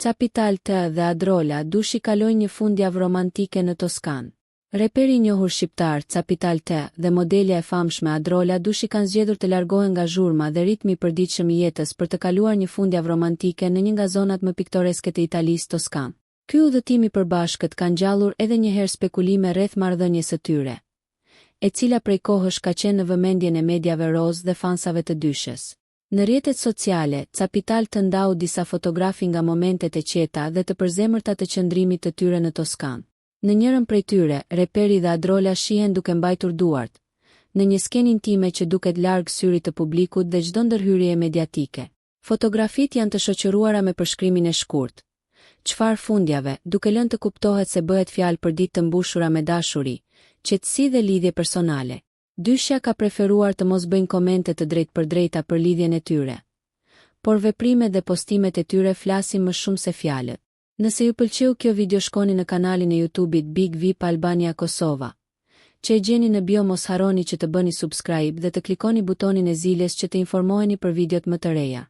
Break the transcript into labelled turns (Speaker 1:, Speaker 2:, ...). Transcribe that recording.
Speaker 1: Capital T dhe Adrola Dushi kalojnë një fundjavë romantike në Toskanë. Reperi i njohur shqiptar, Capital T, dhe modelja e famshme Adrola Dushi kanë zgjedhur të largohen nga zhurma dhe ritmi i përditshëm i jetës për të kaluar një fundjavë romantike në një nga zonat më piktoreske të Italisë, Toskanë. Ky udhëtim i përbashkët ka ngjallur edhe një herë spekulime rreth marrëdhënies së tyre, e cila prej kohësh ka qenë në vëmendjen e mediave rozë dhe fansave të dyshes. Në rrjetet sociale, Capital T ndau disa fotografi nga momentet e qeta dhe të përzemërta të qëndrimit të tyre në Toskanë. Në njërën prej tyre, reperi dhe Adrola shihen duke mbajtur duart, në një skenë intime që duket larg syrit të publikut dhe çdo ndërhyrjeje mediatike. Fotografitë janë të shoqëruara me përshkrimin e shkurtë, Çfarë fundjave, duke lënë të kuptohet se bëhet fjalë për ditë të mbushura me dashuri, qetësi dhe lidhje personale. Dyshja ka preferuar të mos bëjnë komente të drejtpërdrejta për lidhjen e tyre. Por veprimet dhe postimet e tyre flasin më shumë se fjalët. Nëse ju pëlqeu kjo video shkoni në kanalin e YouTube-it Big Vip Albania Kosova, që e gjeni në bio mos harroni që të bëni subscribe dhe të klikoni butonin e ziles që të informoheni për videot më të reja.